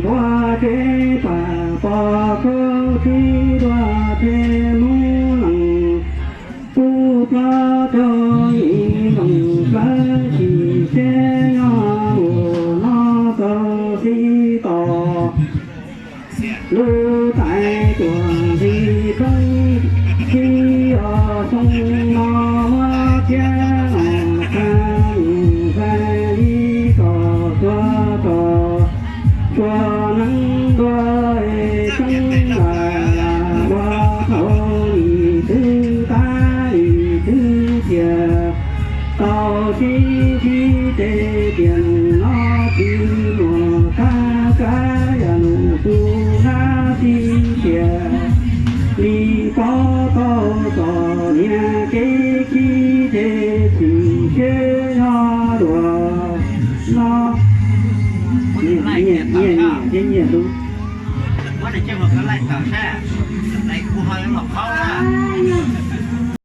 Ua tsev pam pos khaub txhib dua tsev Hmoob leej, pub plaub caug yim ntoos plawv tsis seb nyob mus no tau xib tos. Lub tais tuam nqi roob sib os xoo no muab txiab los qab mus nqaij li kom txhua tog txhua neeb ntua tseeb lawm ua tau li twb tab li twb tias tau sib ntsib ces tias nus no tsis muaj kab kab yam nus tus nab tib tias li pob tau txom nyem kev khib ces tsis seb nyob dua no. Nyiam, nyiam, nyiam, nyiam lub.